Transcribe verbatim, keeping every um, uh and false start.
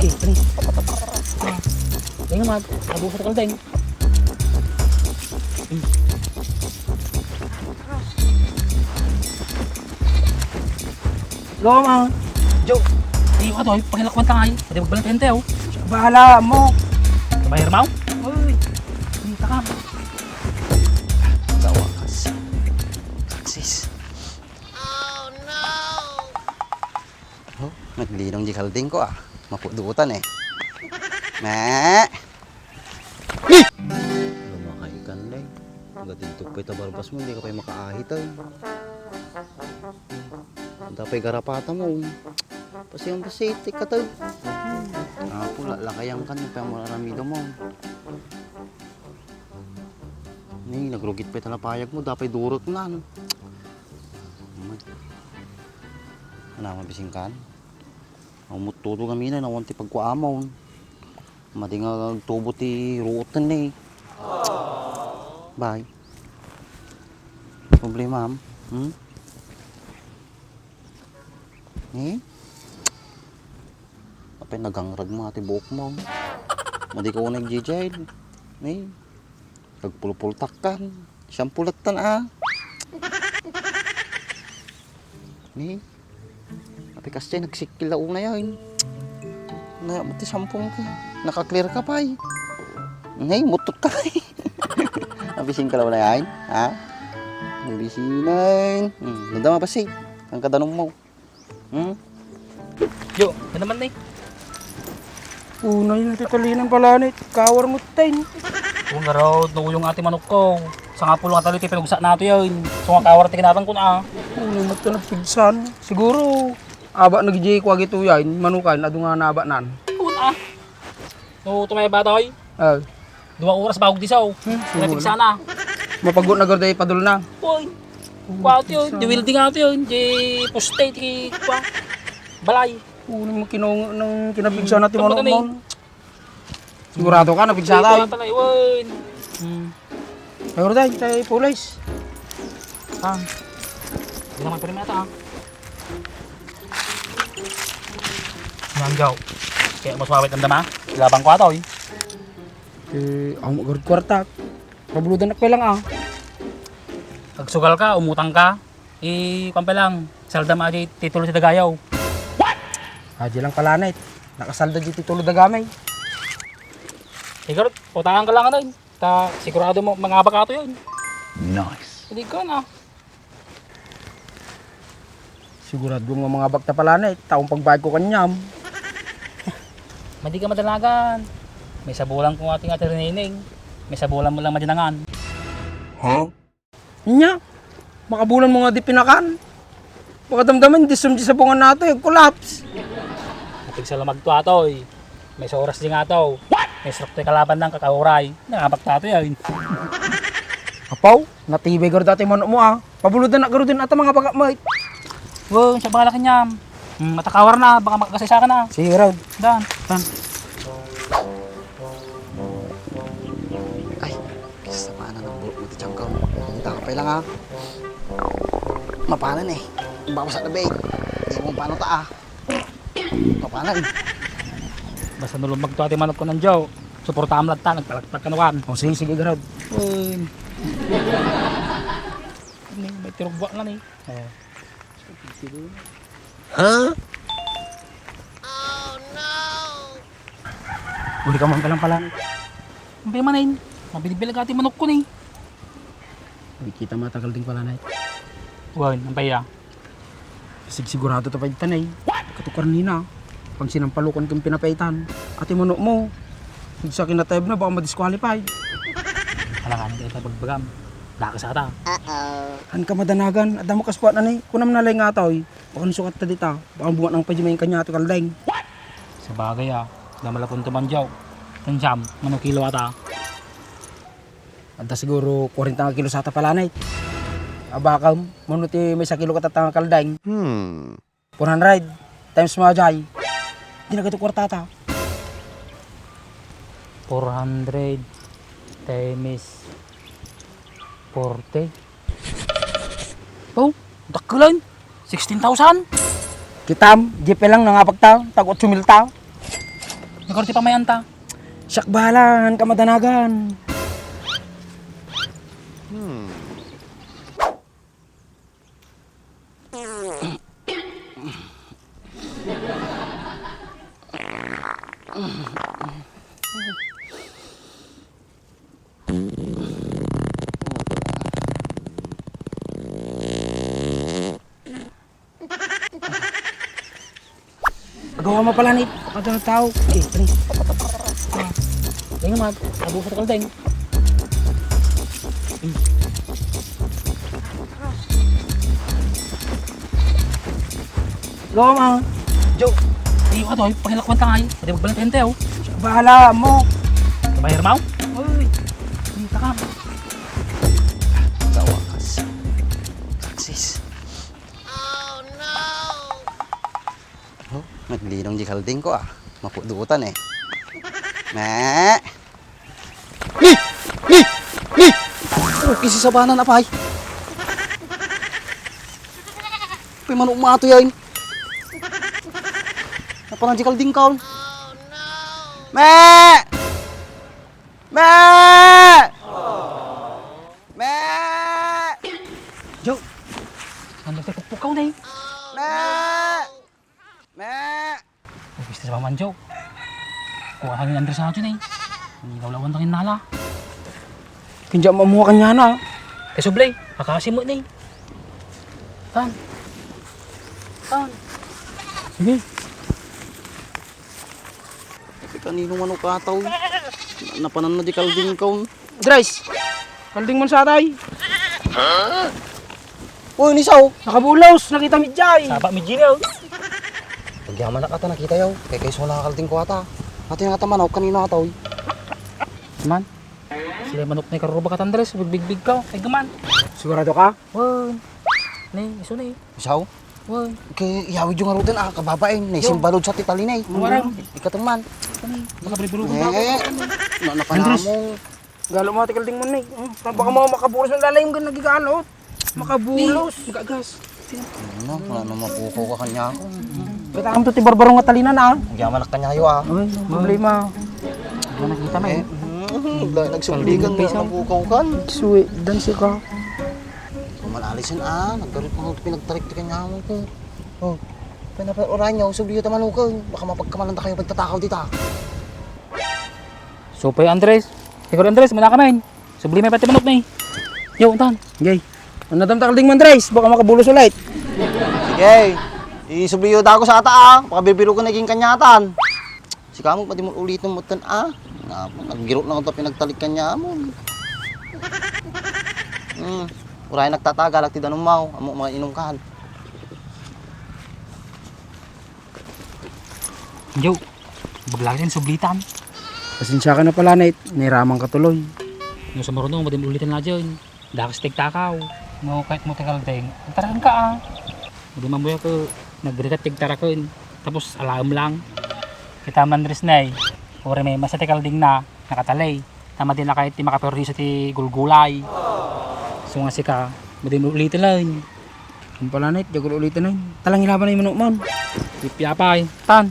Eh, ano? Ah, deng, mag-, abuso ka, deng. Go, ma. Jo, iyo ka to, eh. Pakilakwan ta nga, eh. Pwede magbalantente, oh. Bahala mo. Bayar mo? Uy. Kita ka. Sa wakas. Success. Oh, naglinong di kalding ko, ah. Mapudutan, eh. Me! Lumakay ka, Nay. Gatidto pay ta barbas mo, hindi ka pay makaahit, ay. Anta pay garapata mo. Pasiyan, pasitik ka, tay. Apo, lalakayan ka, ni pay mo aramidom mo. Ni, nagrugit pay ta lapayag mo, dapay durot nan. Ano, mabising kan? Umuttudo kami na, nawan ti pagkuamon. Madi nga agtubo ti ruoten ni. Bay. Problema, am? Hmm? Ni? Apay nagangrag mo ti buok mo. Madi ka unay J J. Ni? Agpulpultakkan. Shampoo lattan, ah. Ni? Apay kasjay nagsikil la unay, ay. Na, ti shampoo ka. Naka-clear ka pay. Nay, mutot ka pay. Abisin ka la unay, ay. Ha? Abisinen. Hmm, nanda mapasig. Ang kadanom mo. Hmm? Yo, ano naman, Nay? Unay na ti talinan pala, Nay. Kawar mo, Tay. Kung ngarod, no, yung ati manok ko. Sa nga pulo nga tali, ti pinugsa na ito yun. So, nga kawar, ti kinatang ko na, ah. Unay mo ito nagpigsan. Siguro, aba nagdi ko agi to yan. Manukan, adu nga naba nan. Una, ah. No, tumay ba, Toy? Ah. Dua oras bago disaw. Hmm, Traffic siguro. Sana. Mapago na garday padul na. Uy. Kuha ito yun. Di welding ito yun. Di poste, di kuha. Balay. Uli mo kinong-, nang kinapigsa na ti manok mo. Sigurado ka, napigsa tayo. Wala talaga, Iwan. Hmm. Siguro tayo, tayo pulis. Ah. Hindi naman pwede mata, ah. Nanggaw. Kaya mas mawit ang dama. Labang ko ato, eh. Eh, ang magurut kwarta. Pabuludan na ko lang, ah. Agsugal ka, umutang ka. Eh, kwan pa lang, salda mo aja ti tulo ti dagayaw. What? Aja lang pala, Nay. Nakasalda di ti tulo dagamay. Siguro, utangan ka lang, ano, ta sigurado mo, mangabak ato yun. Nice. Hindi ko na. Sigurado nga mangabak ta pala, Nay. Taong pagbayad ko kanyam. Madi ka madanagan. May sabulan ko nga ating ati rinineng. May sabulan mo lang madinangan. Huh? Nya, makabulan mo nga di pinakan. Makadamdaman, di sumdi sa bunga nato, yung collapse. Napigsalamag to, atoy. May sa oras di nga to. What? May stroke to kalaban ng kakauray. Nangabak tato yan. Apaw, natibay garo dati manok mo, ah. Pabuludan na garo din ata mga baka, mate. Wow, siya bala kanyam. Hmm, matakawar na, baka makakasay sa akin, ah. Sige, Rod. Dan. Dan. Ay, kisa pa na ng buhok mo ti tiyangkaw. Ang tapay lang, ha. Mapanan, eh. Babasa na, babe. Di mo paano ta, ah. Mapanan. Basta nulong magtuwa ti manok ko ng Joe. Suportahan mo lang ta, nagpalakpak ka naman. O, sige, sige, Garod. Uy. Ano, may tirugwa na ni. Oh. Ha? Uli ka man palang pala. Ang pay manen, mabilbil ka ti manok ko ni. Uli kita matagal din pala na. Wan, ang pay ya. Sigsigurado ta pay tanay. Katukar nina. Pag sinampalukon kong pinapaitan. Ati manok mo. Sa kinatayab na, baka ma-disqualify. Alangan tayo pagbagam. Dakas ata. Uh-oh. Han ka madanagan, adda mo kaspuat na ni. Kunam na lay nga tao, eh. Baka nasukat ta dita. Baka buwan ang pajimay kanya ati kaldeng. Sabagay, ah. Damalapon to man, Joe. Tansam, mano kilo ata? Anta siguro kwarenta nga kilo sata pala, Nay. Abakam, mano ti may sakilo katata nga kaldeng? Hmm. Four hundred times mo, Jay. Di na gato kwartata. Four hundred times forty. Oh, dakkelan. Sixteen thousand? Kitam, jeep lang nangabak ta, tag otso mil ta. Nagkaro ti pamayan ta. Siak bahala, haan ka madanagan. Agawa mo pala ni pagkadala tao. Okay, tani. Ah, deng mag, abuso ka, deng. Agawa mo. Joe, iyo ka to, ay, pangilakwan ta nga, ay. Pwede magbalantente, oh. Bahala mo. Bayar mo? Uy, kita ka. Sa wakas. Success. Oh, naglinong di kalding ko, ah. Mapudutan, eh. Me! Ni! Ni! Ni! Oh, kisisabanan, apay. Apay, manok mato yan. Napanan di kalding kaon. Me! Me! Me! Joe, ano sa pagpukaw na, eh? Me! Me! Ubis na sa paman, Joe. Kuha kami ni Andres sa atin, eh. Nilawlawan na rin nala. Kinja mamuha kanya na. Eh, sublay, akasi mo, eh. Tan. Tan. Sige. Ti kanino man ukataw? Napanan na di kalding kaon. Andres! Kalding man satay. Uy, ni Sao! Nakabulos! Nakita mi jay! Saba mi jay, oh. Pagyaman na kata nakita yaw. Kay kay sona kalding ko ata. Ati nga tamanaw kanina ataw. Man. Sila manok ni karuba kat Andres, bigbigbig ka. Ay gaman. Sigurado ka? Wan. Ni, iso ni. Sao? Wan. Kay yawid yung arutan, ah, kababain. Naisimbalod sa titalinay. Warang. Ikatumman. Kani, makabriburukan ba ako? Eh, na, napanamo. Andres. Galo mo, tikal ding mo, Nay. Hmm, baka mo makabulos ng lalayong gan nagigalot. Makabulos. Ni, gagas. Ano, wala na mapukaw ka kanya ako. Kita kami to ti barbaro nga talina na, ah. Yaman na kanya kayo, ah. Ay, no problema. Wala nakita na, eh. Eh, hmm, nagsublikan na, mapukaw kan. Suwi, dan si ka. Kumalalis yan, ah. Nagkaroon pa nga pinagtarik ti kanya ako. Oh, pinapa-, oranyo, subli ta manukon. Baka mapagkamalan ta kayo pagtatakaw dita. Supay, Andres. Siguro, Andres, muna ka man. Subli may pati manok na, eh. Yo, untan. Gay. Ano tam takal ding mo, Andres? Baka makabulos ulit. Sige. Isubli yo dako sa ata, ah. Baka bibiro ko naging kanyatan. Sika mo, pati mo ulitin mo tan, ah. Na, naggiro na ko ta pinagtalik kanya mo. Hmm. Uray nagtatagalak ti danum mo. Amo, mga inungkan. Yo, baglagi din sublitan. Pasensya ka na pala, Nate. Nairaman ka tuloy. No, sa marunong, madim ulitan na dyan. Dakas tigtakaw. No, kahit mo tikal ding, tarakan ka, ah. Madim mamuya ko, nagrikat tigtarakon. Tapos, alam lang. Kita man ris na, eh. Uri may masa tikal ding na, nakatalay. Tama din na kahit ti makaperdiso ti gulgulay. So nga sika, madim ulitan lang. Ang pala, Nate, jagol ulitan na yun. Talang ilaban na yung manok man. Ipiyapay. Tan.